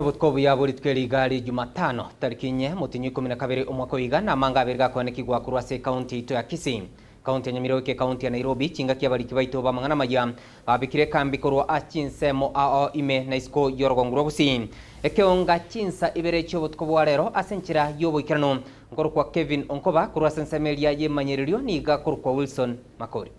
Obotuko obuya bwe rituko eri iga ri Jumatano, tariki inye, motienyi o ikomi na kabere omwaka oyo iga, namanga abere gakoanekigwa korwa ase ekaunti yaito ya Kisii, Ekaunti ya Nyamira goika ekaunti ya Nairobi, chingaki abariki baito b'amang'ana amaya babekire ekambi korwa ase chinsemo ao ime na isiko y'orogongo rwa Gusii. Ekeonga chinsa ibere chi'obotuko bwa rero ase enchera y'oboikeranu nkorokwa Kevin Onkoba korwa ase ensemo eria y'emanyererio niga korokwa Wilson Makori.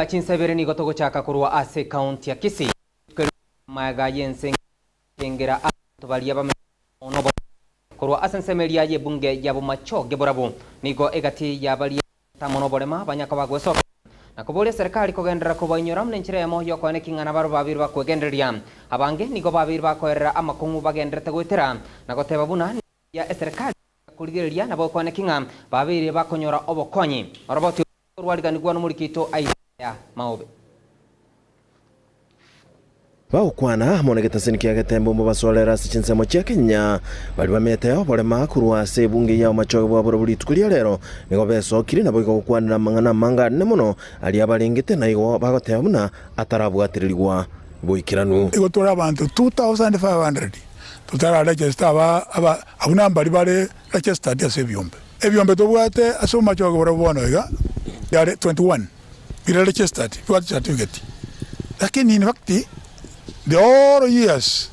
Chinsa ibere nigo togochaka korwa ase ekaunti ya Kisii magega y'ense engera abanto baria bamenyete mono korwa ase ensemo eria y'ebunge ya Bomachoge Borabu nigo egati ya baria Tamo noborema banyaka gwesoka, na koboria eserekari kogenderera kobainyora buna enchera eyemo y'okoeneki ng'a nabaro babeire bakwegendereria. Abange nigo babeire bakoerera amakong'u bagendererete goetera, na goteba buna ya eserekari korigereria nabo ekoeneki ng'a babeire bakonyora obokonyi. Oroboti orwariganigwa nomoriki oito Isaiah Maobe. Bagokwana amo negetasini kia getembe omobasorere ase chinsemo chia Kenya, baria bamete oborema korwa ase ebunge ya omachoge bwa borobwo rituko ria rero nigo besokire naboigo gokwanera amang'ana amange anene mono aria abarengete na igo bagoteba buna atarabwatererigwa boikeranu. Igo tore abanto 2500 totara register aba aba abwo nambari bare registered ase ebiombe. Ebiombe tobwate ase omachoge borobwo bono iga yare 21. Bire registered bibwate certificate lakini in fact the whole years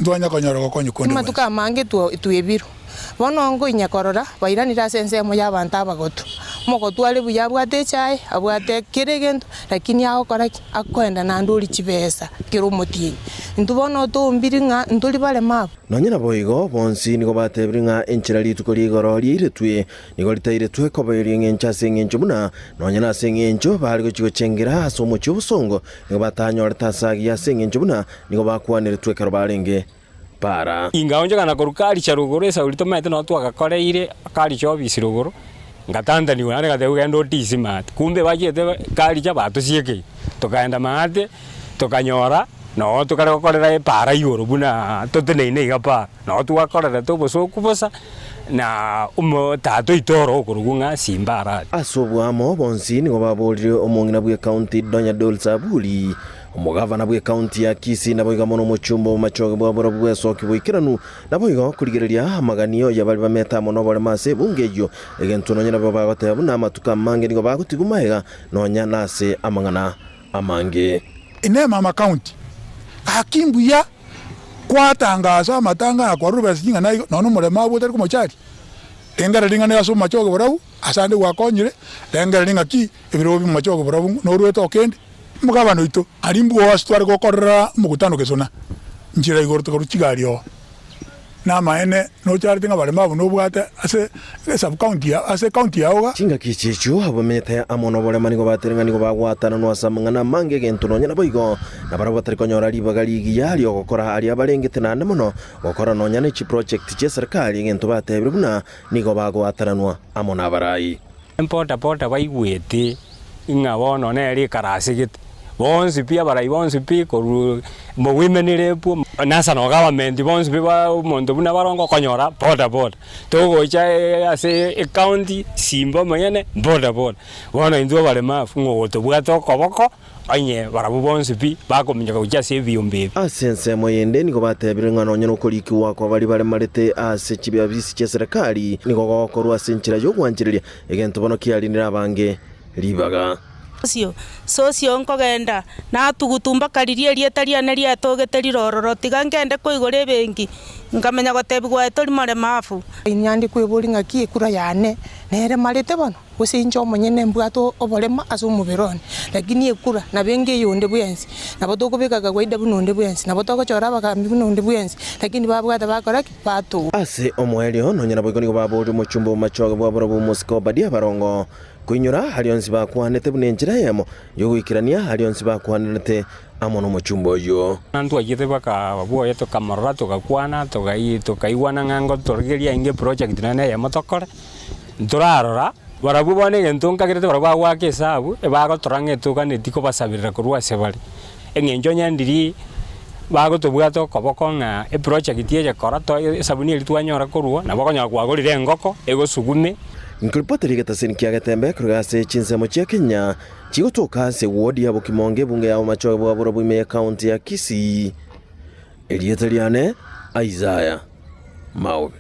ntwanya konyora gokonya konde Amatuko gwensi. amange twebirwe, bono nkoinya korora bairanire ase ensemo y'abanto abagotu. Omogotu are buya abwate echae, abwate kera egento, lakini agokora ki? Akoenda naende oria chibesa kera omotienyi. Intwe bono tombiri ng'a ntori baremabu. Nonya naboigo, bonsi nigo batebire ng'a enchera rituko ri'igoro riairetwe Nigo ritairetwe koba eri'engencho ase engencho buna nonya nase engencho baare gochia gochengera ase omochie obosongo, nigo batanyorete ase agiya ase engencho buna nigo bakwaneretwe ekero barenge para. Ingaonchokana korwa Karicha rogoro esauri tomaete noo twagakoreire Karicha office rogoro, ngatantanigwa naende ngatebiwa genda otisi maate, kumbe bachiete Karicha batosiekeire, tokaenda maate tokanyora noo tokare gokorera epaara igoro buna toteneine iga paara. Nao twakorerete obosooku bosa, na tata oito oro okorokwa ng'a Simba arari. Ase oboamo bonsi nigo baborire omong'ina bw'ecounty Donya Dulce Aburi, omogavana bw'ecounty ya Kisii naboigo amo nomochumba bw'amachoge bwa borobwo bw'esoki boikeranu naboigo korigereria amaganio y'abaria bamete amo noboremo ase ebunge eyio egento nonya nabo bagoteba buna amatuko amange nigo bagotigwa magega nonya nase amang'ana amange. Inee mama county gaki mbuya Kwatangasa amatanga na kwarora besa ching'ana igo, nonya nomoremo abwo otari komocharia. Rengereria ring'ana ase omomache oborabu, ase ande gwakonyire, rengereria ng'aki ebirogo bi'omomache oborabu noruete okende. Omogabana oito aria mbwoo ase tware gokorera omokutano gesona, nchera igoro tokarua chigari oo. Namaene nocharete ng'a baremo abwo nobwate ase esub county yao ase ecounty yao iga. Chingaki echi echio abamenyete amo noborema nigo bateire ng'a nigo bagwatananwa ase amang'ana amange egento nonya naboigo, na barabwo batari konyora ribaga rigiya ri'ogokora aria abarengete naende mono gokora nonya ne chiproject chi'eserekari egento batebire buna nigo bagoatananwa amo nabarai. Boda boda baigwete ng'a bono nere ekarasegete, bonsi pi abarai bonsi pi korwa women rep, national government bonsi pi ba omonto buna baronge okonyora boda boda. Togocha ase ecounty simba omonyene boda boda. Bono intwe abaremafu ng'a ogotobwata okoboko. Onye barabwo bonsi pi bakominyoka gochia ase ebiombe ebi. Ase ensemo yende nigo batebire ng'a nonya nokorikigwa kwa baria baremarete ase chibiabisi chia serikali nigo gogokorwa ase enchera y'ogwanchereria, egento bono kiarinire abange ribaga. Sosio, sosio nkogenda, natugutu mpaka riria erieta riane riatogete rire ororo, tiga ngende koigora ebenki, nkamenya gotebigwa aye tori moremafu. Inyande kweboria ng'aki ekura yane neremarete bono? Gose inche omonyene mbwate oboremo ase omobere one, lakini ekura nabo enga eyonde bwensi, nabo tokobeka kawaida buna onde bwensi, nabo togochora abagambi buna onde bwensi, lakini babwate bakora ki? Batoa. Ase omoerio, nonya naboigo nigo baboria omochumba bw'amachoge bw'aborobwo omosike Obadia abarongo, koinyora aria onsi bakwanete buna enchera eyemo y'ogoikerania aria onsi bakwanerete amo nomochumba oyio. Ntwachiete mpaka bwoye tokamorora togakwana tokaigwana ng'a ngotorigeria inge eproject nonye na eyemo tokore. Ntorarora. Barabwo bono egento nkagerete barabwo bagoaka esabu, ebagotora ng'a etoganeti kobasaberera korwa ase bare. Eng'encho onye ndiri bagotobwata okoboko ng'a eproject eye kora to esabuni eria twanyora korwa, nabo okonyora kwagorire engoko egosugume. Nkoripoteri egetaseni kia Getembe korwa ase chinsemo chia Kenya chigotoka ase ward ya Bokimonge ebunge ya Bomachoge bwa Borabu ime y'ecounty ya Kisii. Erieta riane Isaiah Maobe.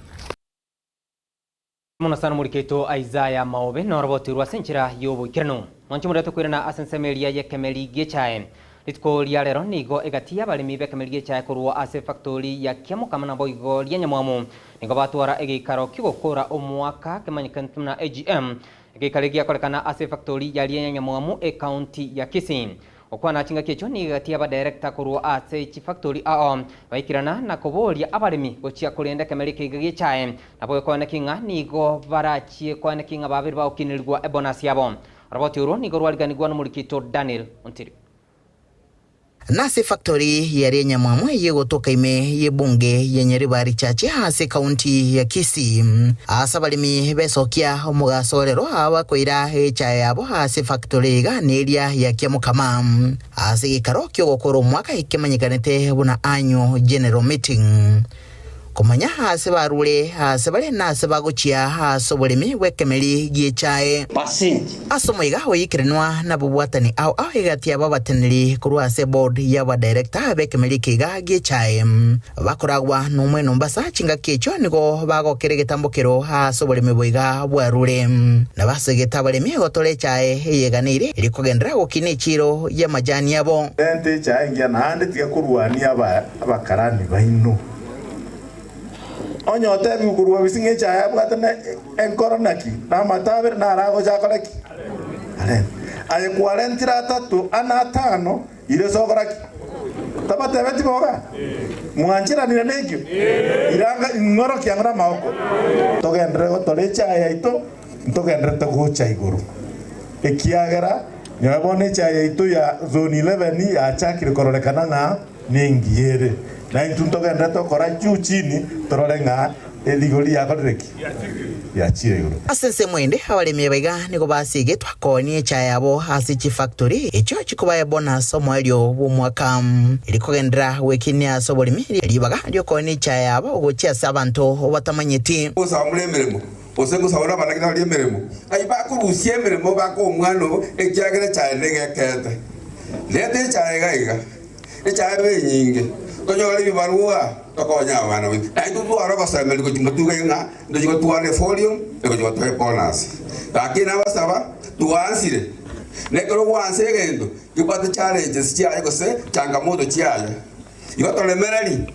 Mono sana omoriki oito Isaiah Maobe norobotirwe ase enchera y'oboikeranu. Mwanche morete koirana ase ensemo eria y'ekemeri gi'echae. Rituko ria rero nigo egati y'abaremi b'ekemeri gi'echae korwa ase efactori ya Kiamokama naboigo ria Nyamwamu nigo batwara egeikaro ki'ogokora omwaka kemanyekanete buna AGM. Egeikaro eki giakorekana ase efactori ya ria Nyamwamu ecounty ya Kisii. Gokwana chingaki echio nigo egati y'abadirector korwa ase chifactori ao baikirana na koboria abaremi gochia korenda ekemeri ekeiga gi'echae. Nabo gekoeneki ng'a nigo barachie koeneki ng'a babere bagokinerigwa ebonus yabo. Oroboti orwo nigo rwariganigwa nomorikito Daniel Ontiri. Nase efactori yaria enyamwamu eyio egotoka ime y'ebunge ya Nyaribari Church ase ekaunti ya Kisii. Ase abaremi besokia omogaso orero abakoira echae yabo ase efactori iga neria ya Kiamokama ase egeikaro ki'ogokora omwaka ekemanyekanete buna Annual General Meeting. Komanya aase barure, aase bare na aase bagochia ase oboremi bw'ekemeri gi'echae. Ase omoiga oikeranwa nabobwatani ao ao egati y'ababateneri korwa ase eboard y'abadirector b'ekemeri ekeiga gi'echae. Bakoragwa nomweno mbasa chingaki echio nigo bagokera egetambokero ase oboremi boiga bwarure. Nabasegete abaremi gotora echae eyeganeire erio kogenderera gokina echiiro y'amajani abo. Renta echae engiya naende tiga korwania abakarani baino. Onye otebigwe korwa bobisi ng'a echae abwate ne enkoro naki, na amato abere naro agocha akore ki? Arente. Aye kwarentire atato, ane atano, ire ase okora ki? Tabatebeti boga? Mwancheranire nekio? Iranga ing'orokia ang'e namagoko. Togenderere gotora echae yaito, ntogendererete gocha igoro, ekiagera nyowe bono echae yaito ya zone 11 yachakire kororekana ng'a Nengiya ere, na intwe ntogenderere tokora juu chini torore ng'a erigori riakorire ki? Riachire igoro. Ase ensemo ende, abaremi abaiga nigo basigetwe koonia echae yabo ase chifactori echio chikobae bonus omoerio bw'omwaka. Rikogenderera gwekinia ase oboremi ribaga ri'okoonia echae yabo gochia ase abanto batamanyeti. Gosamora emeremo, gose gosaora abanyagetari emeremo, ng'ai bakorusia emeremo bakoa omwana obo, ekiagera echae negekeete. Reta echae iga iga. Echae ebe enyinge, tonyore ebibarua tokonye abana baito. Na intwe totware ogosemeria gochia motwe iga ng'a ntochie gotwara efolium egochia gotoa ebonus. Lakini nabasaba twansire, na ekero gwansa egento kebwate challenges chiaye gose changamoto chiaye, igo toremereri,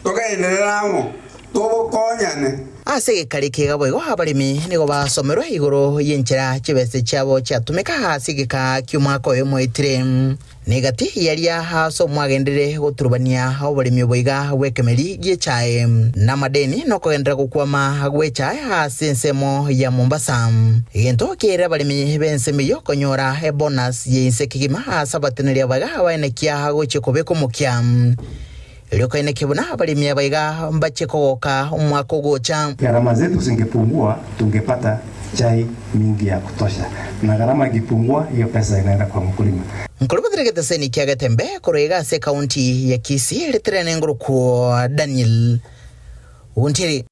togenderere amo, tobokonyane. Ase egekari kiga boigo abaremi nigo basomerwe igoro y'enchera chibese chiabo chiatumeka ase egeka ki'omwaka oyo moetire. Negati yaria ase omwagenderere goturubania oboremi oboiga bw'ekemeri gi'echae, na amadeni nokogenderera gokwama gw'echae ase ensemo ya Mombasa. Egento kiairire abaremi b'ensemo eyio konyora ebonus y'inse kegima ase abateneneri abaiga abaenekia gochia kobeka omokia. Erio koenekia buna abaremi abaiga mbachie kogoka omwaka ogocha. Gharama zetu zingepungua tungepata chai mingi ya kutosha na gharama ikipungua hiyo pesa inaenda kwa mkulima. Nkorobotera egeteseni kia Getembe korwa iga ase ekaunti ya Kisii ritere nengorokwo Daniel Ontiri.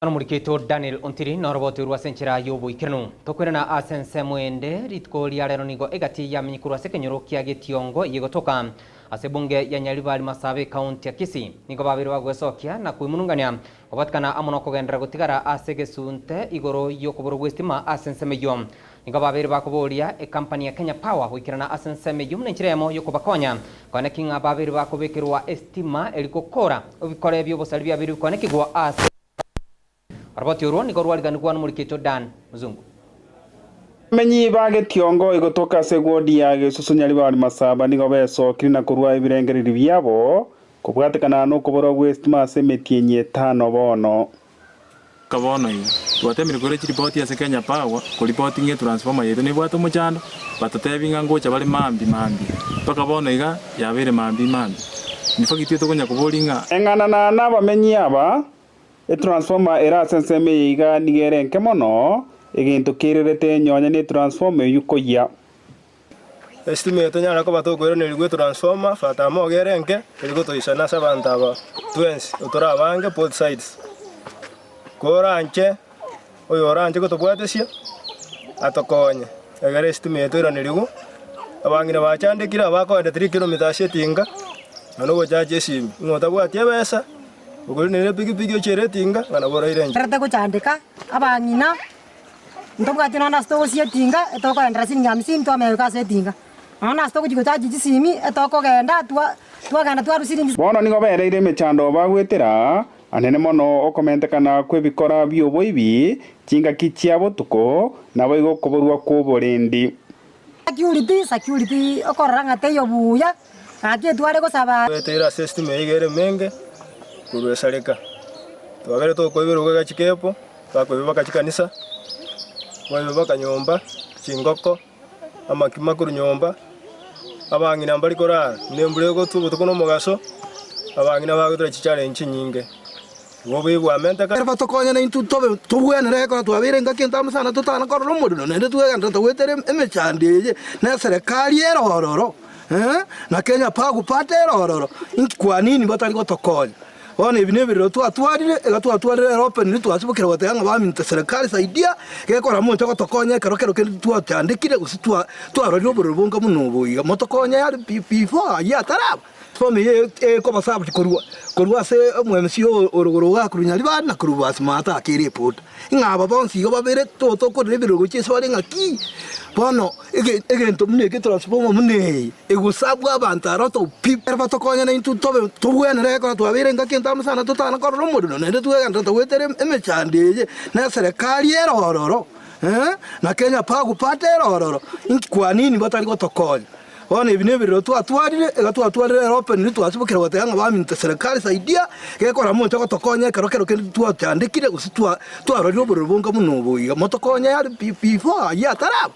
Omoriki oito Daniel Ontiri norobotirwe ase enchera y'oboikeranu. Tokoirana ase ensemo ende rituko ria rero nigo egati yamenyi korwa ase ekenyoro kia Getiongo yegotoka ase ebunge ya Nyaribari Masabe ekaunti ya Kisii. Nigo babere bagwesokia na koimunungania kobatikana amo nokogenderera gotigara ase egesunte igoro y'okoborwa gwa estima ase ensemo eyio. Nigo babere bakoboria ekampani ya Kenya Power goikerana ase ensemo eyio buna enchera eyemo y'okobakonya koeneki ng'a babere bakobekerwa estima eri gokora ebikore bi'obosari biabere bikoenekigwa ase Oroboti orwo nigo rwariganigwa nomoriki oito Dan Mzungu. Abamenyi ba Getiongo egotoka ase egwodi ya Gesusu Nyaribari Masaba nigo besokire na korua ebirengererio biabo kobwatekana nokoborwa gw'esitima ase emetienyi etano bono. Goika bono iga, twatemire koira chiripoti ase Kenya Power koripoti ng'a etransformer yaito nebwate omochando, batotebi ng'a ngocha bare mambia mambia, mpaka bono iga yabeire mambia mambia. In fact intwe tokonya koboria ng'a. Eng'ana nabamenyi aba, Etransformer ere ase ensemo eye iga nigo ere enke mono, Egento kererete nonye netransformer eyio koyia. Esitima eye tonyare koba tokoiranerigwa etransformer fatamogo ere enke eri gotoisana ase abanto aba twensi otore abange both sides. Koranche oyo oranche gotobwatesia atokonye egere esitima eye toiranerigwe, abang'ina bachandekire abakoenda 3 kilometres ase etinga nonya ogochacha esimi, ng'a otabwati ebesa okorinera epikipiki ochiere etinga ng'a nabo oraire enchera. Torete gochandeka abang'ina, ntobwati nonya ase togosia etinga, etokoendera siringi hamsini twamenya goika ase etinga. Nonya nase togochia gochachi chisimi, etokogenda twa twagenda twarwa siringi. Bono nigo bereire emechando bagwetera, anene mono okomentekana kw'ebikora bi'oboibi chingaki chia botuko, naboigo okoborwa kw'oborendi. Security, security okorora ng'a teiyo buya, gaki etware gosaba. Tweteire ase esitima eye iga ere emenge korwa esareka. Twabere tokoiberwa iga chikepo, bakoiba baka chikanisa, baiba baka nyomba, chingoko, amakima korwa nyomba, abang'ina mbari korara, buna embura egotwa obotuko na omogaso, abang'ina bagotera chichallenge chinyinge. Igo obobe bwamenteka. Ekero batokonyana intwe tobe tobwenere ekero twabeire engaki entambe sana totana korora omorero naende twegenderete goetera emechando eye na eserekari ere ororo eh, na Kenya Power Party ere ororo, inki kwa nini batari gotokonya? Bono ebi nebirero twatwarire, iga twatwarire ere openly twasibokire goteba ng'a baminto serikali saidia, gekora moche gotokonya ekero kero kende twachandekire gose twa twarorire obororo bonga buna obo iga, motokonye aria before ayio ataraba. Form eye ekoba served korwa korwa ase omo MC orogoro iga korwa Nyaribari na korwa Basimato ake ereport. Ng'a aba bonsi igo babere totokorera ebirero gochia ase bare ng'aki bono ege egento buna eke transformer buna eye egosabwa abanto a lot of people. Ekero batokonyana intwe tobe tobwenere ekero twabeire engaki entambe sana totana korora omorero naende twegenderete goetera emechando eye na eserekari ere ororo na Kenya Power Party ere ororo inki kwa nini batari gotokonya? Bono ebi nebirero twatwarire, iga twatwarire ere openly twasibokire goteba ng'a baminto serikali saidia, gekora moche gotokonya ekero kero kende twachandekire gose twa twarorire obororo bonga buna obo iga, motokonye aria before ayio ataraba.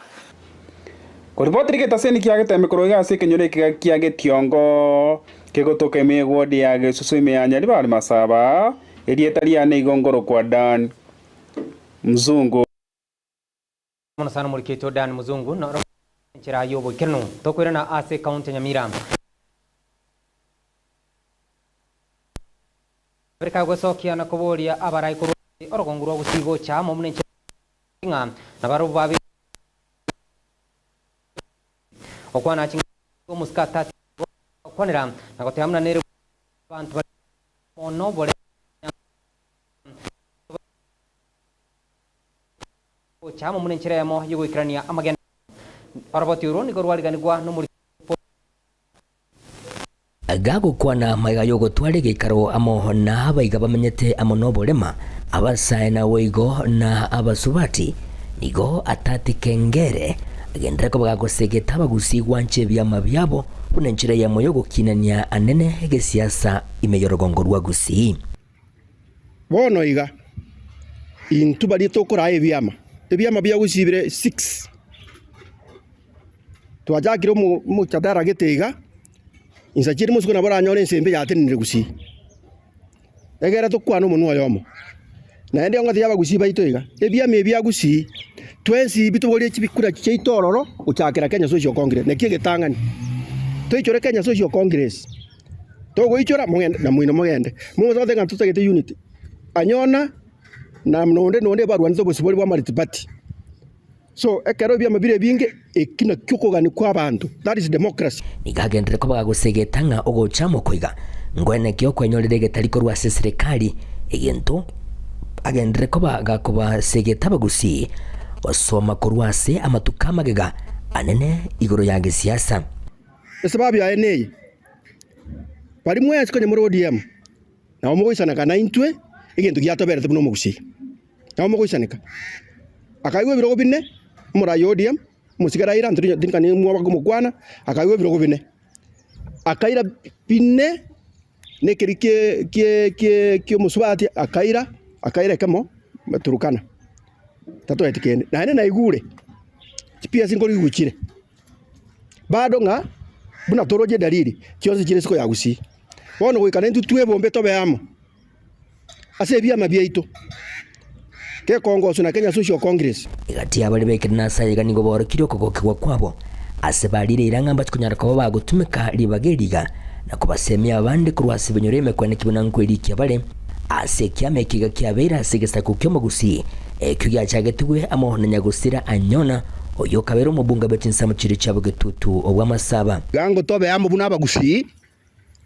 Koripoti rigetaseni kia getembe korwa iga ase ekenyoro ekiga kia Getiongo, kegotoka ime y'ewodi ya Gesusu ime ya Nyaribari Masaba, erieta riane igo nkorokwa Dan Mzungu. Mono sana omoriketwe Dan Muzungu noro enchera y'oboikeranu. Tokoirana ase ekaunti ya Nyamira. Amerika gosokia na koboria abarai korwa ase orogongo rwa Gusii gocha amo buna enchera ng'a nabarobwo babe okwana ching'ana omosike atati gokwanera na goteba buna nere abanto bare mono bore Gocha amo buna enchera eyemo y'ogoikerania amagena. Oroboti orwo nigo rwariganigwa nomorisia Paul. Gagokwana magega y'ogotwara egeikaro amo na abaiga bamenyete amo noborema, abasae naboigo na abasubati, nigo atatike ngere, agenderere koba gagosegeta abagusii gwancha ebiama biabo buna enchera eyemo y'ogokinania anene egesiasa ime y'orogongo rwa Gusii. Bono iga, intwe baria tokoraa ebiama, ebiama bia gosibire six, twachakire omo omochadara gete iga, insa chiria mosiko nabo oranyore ense embe yatenenire gusii. Egere tokwane omonwa oyomo. Naende ong'otebi abagusii baito iga, ebiama ebi bia gusii, twensi bitoborie chibikura chiaito ororo gochakera Kenya Social Congress, naki egetang'ani, toichore Kenya Social Congress. Togoichora, mogende na moino mogende. Mogocha goteba ng'a totagete unity. Anyona na nonde nonde barwanete obosibore bwa multiparty. So ekero ebiama bire ebinge, eki nakio okogania kwa abanto, that is democracy. Nigo agenderere koba gagosegeta ng'a ogocha amo koiga ngoeneki okwenyorera egetari korwa ase eserekari, egento agenderere koba gakobasegeta abagusii gosoma korwa ase amatuko amagega anene igoro ya gesiasa. Esababu yaye neye, Baria mwensi konya more ODM, nabo mogoisaneka naintwe egento giatoberete buna omogusii. Nabo mogoisaneka. Akaigwa ebirogo bine, omorai o ODM, omosike Raila, ntiri tindikani mwoba komokwana, akaigwa ebirogo bine. Akaira bine na ekeri kie kie kie kia omosubati akaira, akaira ekemo Turukana, tatoeti kende. Naende naigure, chips nkorigwa chire. Bado ng'a buna toroche edalili chionsi chire isiko ya Gusii. Bono goika naintwe twebombe tobe amo ase ebiama biaito. Gekongoswa na Kenya Social Congress. Egati y'abaria baikire nase ayaiga nigo baorokirie okogokigwa kwabo ase barire eira ng'a mbachikonyara koba bagotumeka ribaga eri iga na kobasemia abande korwa ase ebinyoro emekweneki buna nkwerikia bare ase ekiama eke iga kiabeire ase egesaku ki'omogusii ekio giachagetigwe amo na nyagosira Anyona oyio okabeire omobunga bwe chinsemo chiria chia bogetutu obw'amasaba. Iga ngotobe amo buna abagusii,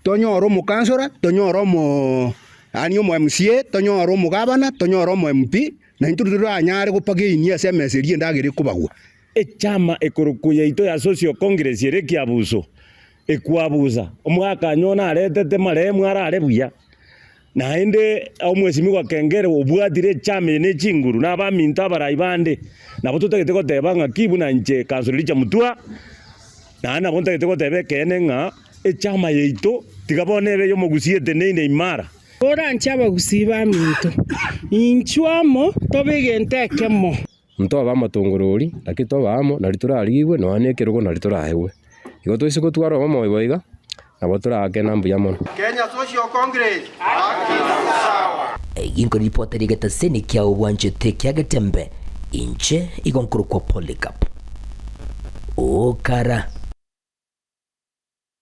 tonyore omokansora, tonyore omo yaani omo MCA, tonyore omogabana, tonyore omo MP, na intwe toranyare gopagainia ase emesa eria endagera ekobagwa. Echama ekorokwa yaito ya Social Congress ere ekiabuso ekwabusa omogaka anyone aretete marehemu arare buya. Naende omwesimigwa Kengere obwatire echama eye ne chinguru na abaminto abarai bande nabo totagete goteba ng'a ki buna inche Councillor Richard Mutua naende nabo ntagete goteba ekeene ng'a echama yaito tiga bono ebe ey'omogusii eteneine imara. Oranche abagusii baminto, inchuo amo tobe egento ekemo. Ntobe amatongorori, naki tobe amo, nari torarigigwe, nonya na ekerogo nari toraegwe. Igo toise gotwara obomo igo iga, nabo toraake na mbuya mono. Kenya Social Congress, haki na usawa. Ginko ripota ri'egetaseni kiao bwanchete kia Getembe, inche igo nkorokwa Polycarp. Okara.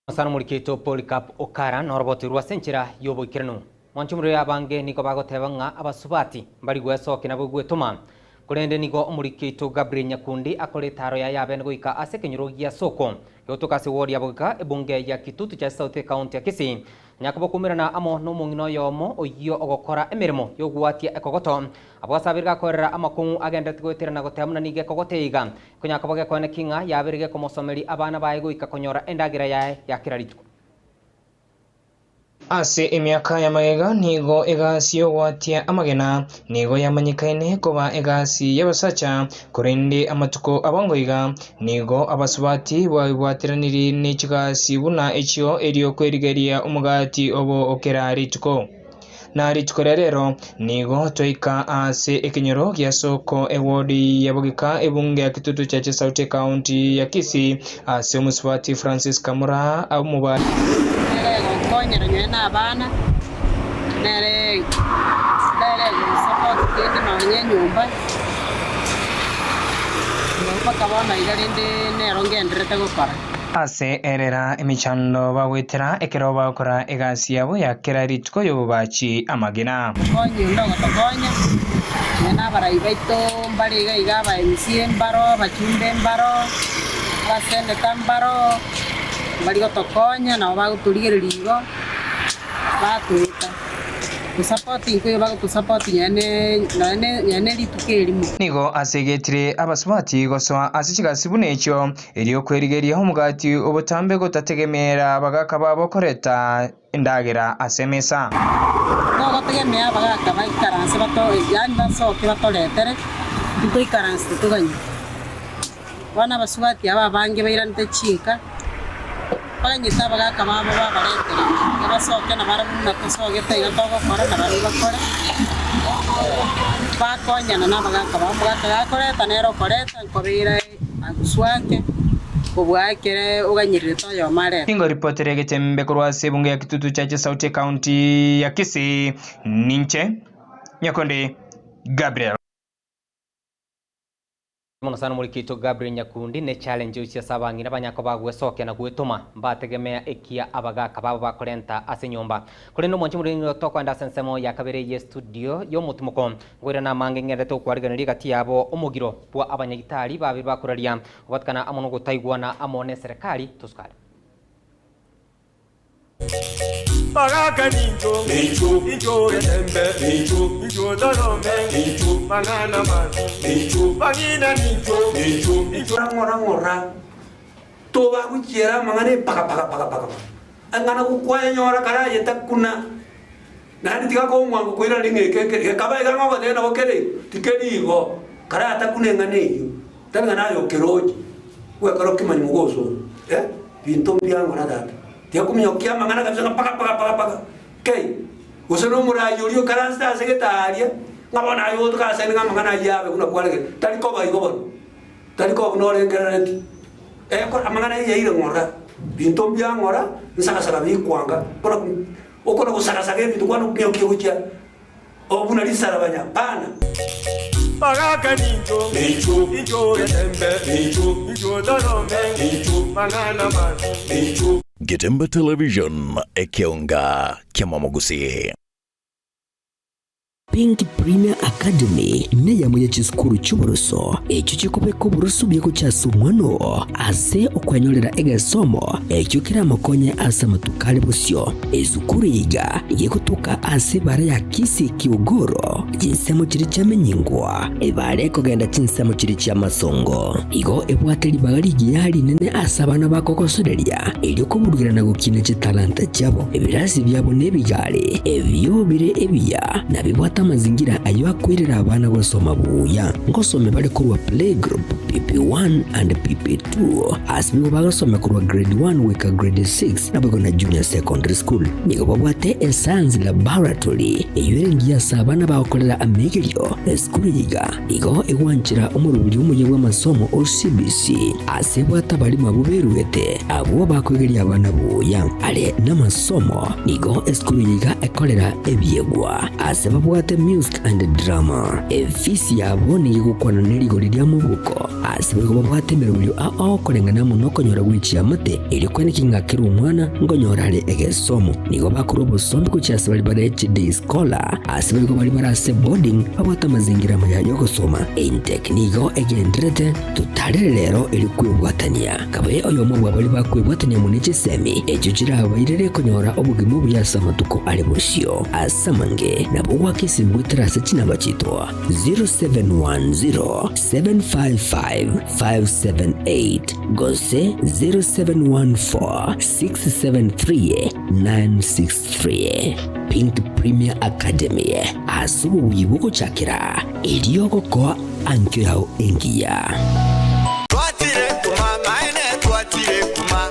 Omosani omorikito Polycarp Okara norobotirwe ase enchera y'oboikeranu. Mwanche omorero abange nigo bagoteba ng'a abasubati mbari gwesokia nabo gwetoma. Korende nigo omorikito Gabriel Nyakundi akore etaro yaye abene goika ase ekenyoro gia Soko gegotoka ase ward ya Bogeka ebunge ya Kitutu Chache South ecounty ya Kisii. Nyakobo koumerana amo nomong'ina oyomo oyio ogokora emeremo y'ogwatia ekogoto. Abwo ase abere gakoerera amakong'u agenderete goetera na goteba buna nigo ekogoto eiga. Konyakoba gekoene ki ng'a yabeire gekomosomeria abana baye goika konyora endagera yaye ya kera rituko. Ase emiaka ya magega nigo egasi y'ogwatia amagena nigo yamanyekaine koba egasi y'abasacha, korende amatuko abongo iga nigo abasubati baibwateranirie ne chigasi buna echio erio kwerigeria omogati obo o kera rituko. Na rituko ria rero nigo twaika ase ekenyoro gia Soko ewodi ya Bogika ebunge ya Kitutu Chache South ekaunti ya Kisii ase omosubati Francis Kamura omoba. Nere egonkonyera nyowe na abana, nere nere egonsupport kende nonye enyomba, mpaka bono iga rende nero ngendererete gokora. Ase erera emechando bagoetera ekero bagokora egasi yabo ya kera rituko y'obobachi amagena. Omokonyi onde ogotokonya, nonya nabarai baito mbare iga iga, aba MCA mbaro, abachumbe mbaro, abaseneta mbaro, mbari gotokonya, nabo bagotorigereria igo, batoeta. Gosupport nkoiyo bagotosupport nonya ne nonya ne nonya ne rituko erimo. Nigo asegetire abasubati gosoa ase chigasi buna echio, Erio kwerigeria omogati obotambe gotategemeera abagaaka babo koreta endagera ase emesa. Togotegemea abagaaka baikaranse bato, yaani basoke batoretere, intwe toikaranse totoganye. Bono abasubati aba abange bairanete chinka, baganyete abagaaka babo babaretere, iga basoke nabarabwo buna tosogete iga togokora nabarabwo bakore, bakonyana nabagaaka babo. Omogaka gakoreta nere okoreta, nkobeira. Aguswake kobua ekere oganyererete oyomo arete. Nigo ripoti ri'egetembe korwa ase ebunge ya Kitutu Chache South Ekaunti ya Kisii. Ninche Nyakundi Gabriel. Mono sana omorikito Gabriel Nyakundi ne challenge gochia ase abang'ina banyako bagwesokia na gwetoma mbategemea ekia abagaka babo bakorenta ase enyomba. Korende omwanchi omoriri nigo tokoenda ase ensemo ya kabere ye studio y'omotimoko Ngoirana amange ng'endete gokwarigereria egati yabo omogiro bwa abanyagitari babere bakoraria gobatikana amo nogotaigwana amo neserekari tosukare. Bagaka nincho, incho getembe, incho torome, mang'ana mabi, bang'ina nincho, incho. Ng'ora ng'ora tobagochiera amang'ana epaka paka paka paka ang'ana gokwayenyora karaye takuna. Naende tiga koba omwango koirana ng'a eke ekeri, gekaba iga ng'a ogoteba nabo kere igo, tikeri igo. Karatakune eng'ana eyio, tari ng'a naye okeroche, gwekora okemanya mogosoma, eh, binto mbiang'ora tata. Tiga kominyokia amang'ana kabisa ng'a paka paka paka paka, kei. Gose na omorai oria okaransete ase gete aria, ng'a bono aye ogotoka ase ng'a amang'ana ayio abe buna kwaregete, tari koba igo bono, tari koba buna orengereretie. Ekora amang'ana ayio yaire ng'ora, binto mbiang'ora, nsagasaga bikwanga, buna. Okona gosagasaga ebinto kwane okominyokia gochia. Obuna risarabanya hapana. Bagaka nincho, nincho, nincho getembe, nincho, nincho torome, nincho, mang'ana mabi, nincho. Getembe Television, ekeonga kia Mamagusi. Pink Premier Academy neyamo ye chisukuru chi'oboroso echio chikobeka oboroso buya gochia ase omwana oo ase okwenyorera egesomo ekio keramokonye ase amatuko are bosio. Esukuru eye iga gegotoka ase ebara ya Kisii Kiogoro, chinsemo chiria chiamenyingwa, ebara ekogenda chinsemo chiria chi'amasongo. Igo ebwate ribaga rigiya rinene ase abana bakogosoreria, erio koburugera na gokina chitalanta chiabo. Ebirasi biabo nebigare, ebio bire ebiya, na bibwate amazingira ayio akoirera abana gosoma buya. Ngosome bare korwa playgroup, PP1 and PP2, ase nigo bagosome korwa grade 1 goika grade 6, naboigo na junior secondary school. Nigo babwate escience laboratory, eyio ere engiya ase abana bagokorera amegerio. Esukuru eye iga igo egwanchera omoroberi omoyia bw'amasomo o CBC, ase ebwate abarimu abwo beruete, abwo bakoegeria abana buya. Are namasomo, nigo esukuru eye iga ekorera ebiegwa ase babwate music and drama. Efisi yabo nigo egokwana ne rigori ria mobuko, ase boigo babwate emeroberio ao koreng'ana amo nokonyora gwe chiamate, erio kweneki ng'a kera omwana nkonyora are egesomo. Nigo bakorwa obosombi gochia ase baria bare chiday scholar, ase boigo baria bare ase boarding babwate amazingira amaya yogosoma. Intec nigo egendererete totarere rero erio kwebwatania. Kabe oyomo bwa baria bakwebwatania amo ne chisemi echio chirabairere konyora obogima obuya ase amatuko are bosio. Ase amange nabo goaka esimi goetera ase chinamba chiaito 0710 755 578 gose 0714 673 963. Pink Premier Academy ase obobuya bogochakera erio gokoa ankio yao engiya. Twachire kuma maene twachire kuma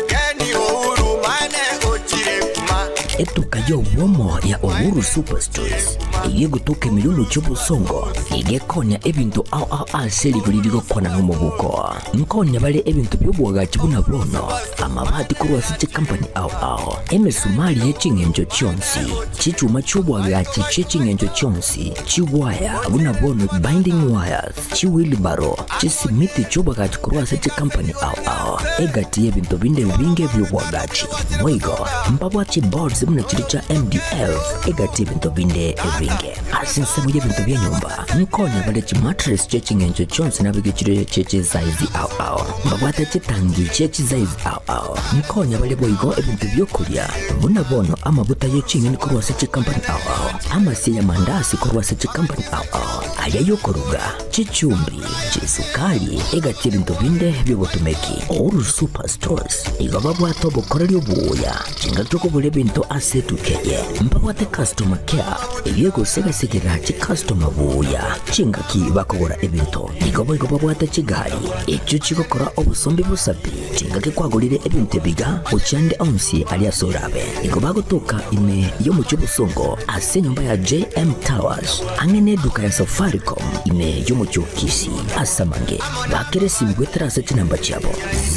Geni Uhuru maene ochire kuma. Etuka y'obwomo ya Uhuru Superstores eyio egotoka ime y'omochie obosongo nigo ekonya ebinto ao ao ase rigori rigokwana nomobuko. Nkonya bare ebinto bi'oboagachi buna bono, amabati korwa ase chikampani ao ao, emesumari ye ching'encho chionsi, chichuma chi'oboagachi chie ching'encho chionsi, chiwaya buna bono binding wires, chiwheelbarrow, chisimiti chi'oboagachi korwa ase chikampani ao ao, egati y'ebinto binde ebinge bi'oboagachi. Boigo, mbabwate chiboards buna chiria chia MDF, egati y'ebinto binde ebinge. Ase ensemo y'ebinto bia nyomba, nkonya bare chimattress chie ching'encho chionsi nabeke chire chie chisaizi ao ao. Mbabwate chitangi chie chisaizi ao ao. Nkonya bare boigo ebinto bi'okoria, buna bono amaguta ye ching'eni korwa ase chikampani ao ao, amasie y'amandasi korwa ase chikampani ao ao, aria y'okoruga, chichumbi, chisukari, egati y'ebinto binde bi'obotomeki. Uhuru Super Stores igo babwate obokoreri obuya chingaki okogora ebinto ase etuka eye. Mbabwate customer care eyio egosegasegera chicustomer buya chingaki bakogora ebinto. Igo boigo babwate chigari echio chigokora obosombi bosa pi chingaki kwagorire ebinto ebiga gochia ande onsi aria ase orabe. Igo bagotoka ime y'omochie obosongo ase enyomba ya JM Towers ang'e neduka ya Safaricom ime y'omochie o Kisii. Ase amange bakere esimi goetera ase chinamba chiabo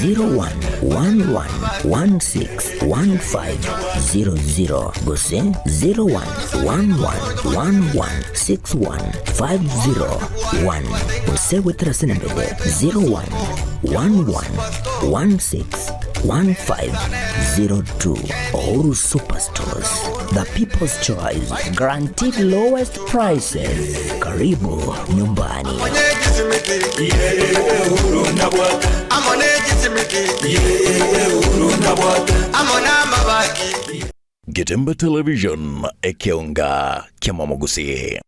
0111161500 gose 0111161501 gose goetera ase enamba ende 0111161502. Uhuru Superstores, the people's choice, guaranteed lowest prices. Karibu nyumbani. Getembe Television, ekeonga kia Mamagusi.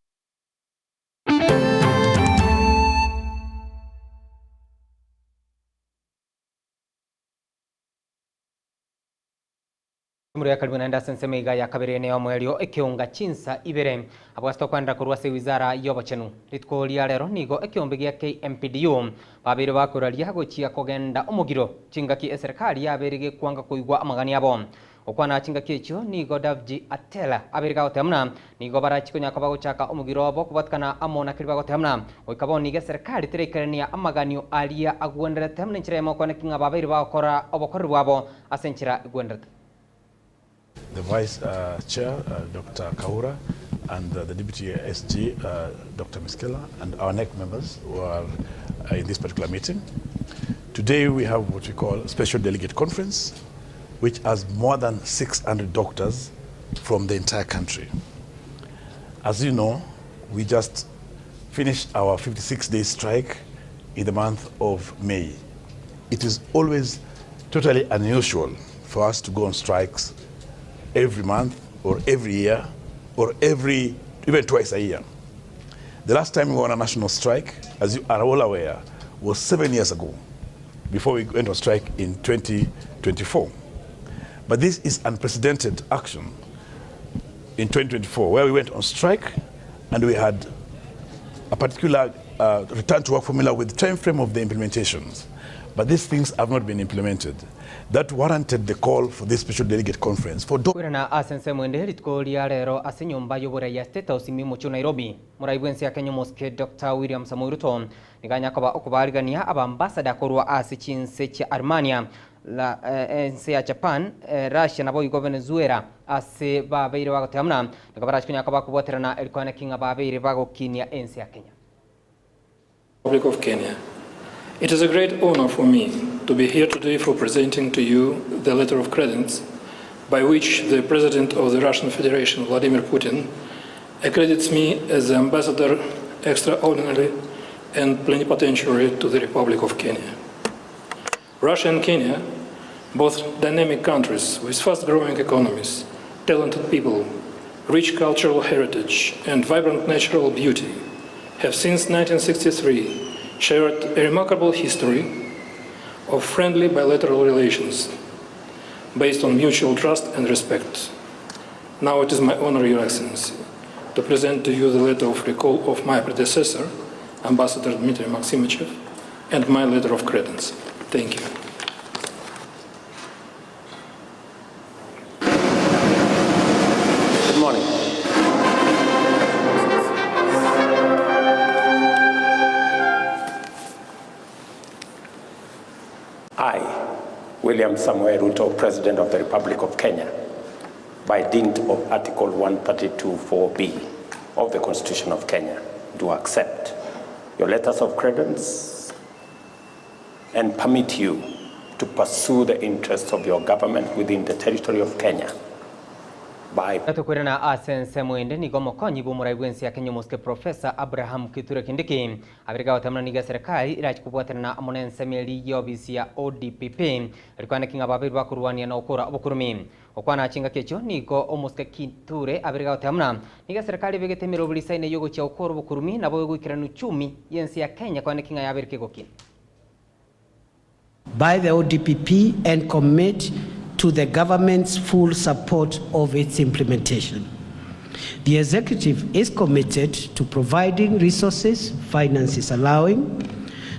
Emurwa ya karibu naende ase ensemo iga ya kabere ene y'omoerio ekeonga chinsa ibere. Abwo ase tokoenderera korwa ase ewizara y'obochenu. Rituko ria rero nigo ekeombe gia KMPDU babeire bakoraria gochia kogenda omogiro chingaki eserekari yabeire gekwanga koigwa amagani abo. Gokwana chingaki echio nigo Davji Atela abeire gagoteba buna nigo barachi konya koba gochaka omogiro obo kobwatikana amo na keria bagoteba buna goika bono nigo eserekari teraikerania amaganio aria agwenderete buna enchera eyemo okwaneki ng'a babeire bagokora obokoreri bwabo ase enchera egwenderete. The Vice Chair, Doctor Kaura, and the Deputy SG, Dr. Miskellah, and our NEC members who are in this particular meeting. Today we have what we call a special delegate conference, which has more than 600 doctors from the entire country. As you know, we just finished our 56-day strike in the month of May. It is always totally unusual for us to go on strikes every month or every year or even twice a year. The last time we were on a national strike, as you are all aware, was 7 years ago, before we went on strike in 2024. But this is unprecedented action in 2024, where we went on strike and we had a particular return to work formula with the time frame of the implementations. But these things have not been implemented. That warranted the call for this special delegate conference. For Kwirana asense mwende rituko ria rero ase nyomba y'oboraiya State House ime Nairobi murai bwensi ya Kenya Mosque Dr. William Samoei Ruto niganya koba okubarigania abambasada korwa ase chinse chia Armenia la ense ya Japan, Russia nabo igo Venezuela ase babeire bagoteamna nikabarachikunya koba kubwaterana erikwana kinga babeire bagokinia ense ya Kenya. Republic of Kenya. It is a great honor for me to be here today for presenting to you the letter of credence by which the President of the Russian Federation, Vladimir Putin, accredits me as the Ambassador Extraordinary and Plenipotentiary to the Republic of Kenya. Russia and Kenya, both dynamic countries with fast-growing economies, talented people, rich cultural heritage, and vibrant natural beauty, have since 1963 shared a remarkable history of friendly bilateral relations based on mutual trust and respect. Now it is my honor, Your Excellency, to present to you the letter of recall of my predecessor, Ambassador Dmitry Maksimichev, and my letter of credence. Thank you. Good morning. I, William Samoei Ruto, President of the Republic of Kenya, by dint of Article 132.4b of the Constitution of Kenya, do accept your letters of credence and permit you to pursue the interests of your government within the territory of Kenya. By Tukwirana asense mwende nigo mokonyi bumurai bwensi ya Kenya Mosque Professor Abraham Kithure Kindiki abirika watamana niga serikali irachikubwaterana amo n'ensemeri y'obisi ya ODPP rikwana kinga babiri bakurwania na okora obukurumi okwana chinga kecho nigo omoske Kithure abirika watamana niga serikali begete mirobulisa ine yogochia okora obukurumi nabo yogoikirana uchumi yensi ya Kenya kwana kinga yabirike gokina. By the ODPP and commit to the government's full support of its implementation. The executive is committed to providing resources, finances allowing,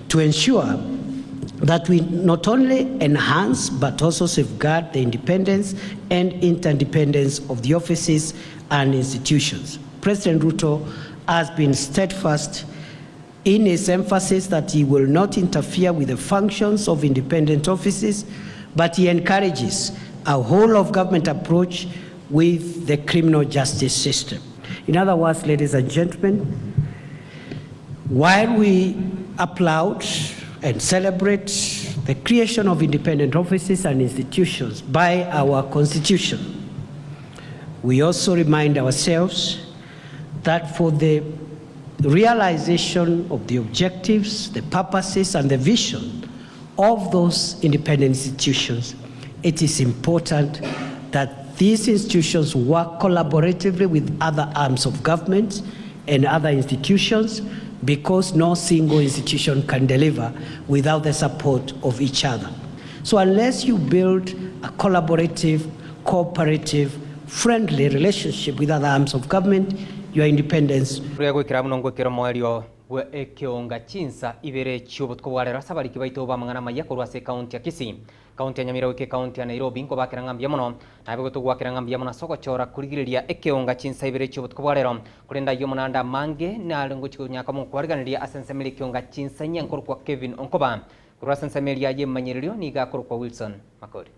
to ensure that we not only enhance but also safeguard the independence and interdependence of the offices and institutions. President Ruto has been steadfast in his emphasis that he will not interfere with the functions of independent offices, but he encourages a whole of government approach with the criminal justice system. In other words, ladies and gentlemen, while we applaud and celebrate the creation of independent offices and institutions by our Constitution, we also remind ourselves that for the realization of the objectives, the purposes, and the vision of those independent institutions, it is important that these institutions work collaboratively with other arms of government and other institutions, because no single institution can deliver without the support of each other. So unless you build a collaborative, cooperative, friendly relationship with other arms of government, your independence. Ruya gwikira muno ngwikira mwerio bwe ekionga chinsa ibere chiobotko bwarero asabariki baito bamang'ana maya korwa ase kaunti ya Kisii, kaunti ya Nyamira wike kaunti ya Nairobi nkobakera ng'ambia mono nabe gotogwakera ng'ambia mono ase ogochora kurigereria ekionga chinsa ibere chiobotko bwarero korenda aywo monanda mange nare ngochikonyaka mokwariganeria ase ensemeri ekionga chinsa nye nkorokwa Kevin Onkoba korwa ase ensemeri aye emanyererio niga akorokwa Wilson Makori.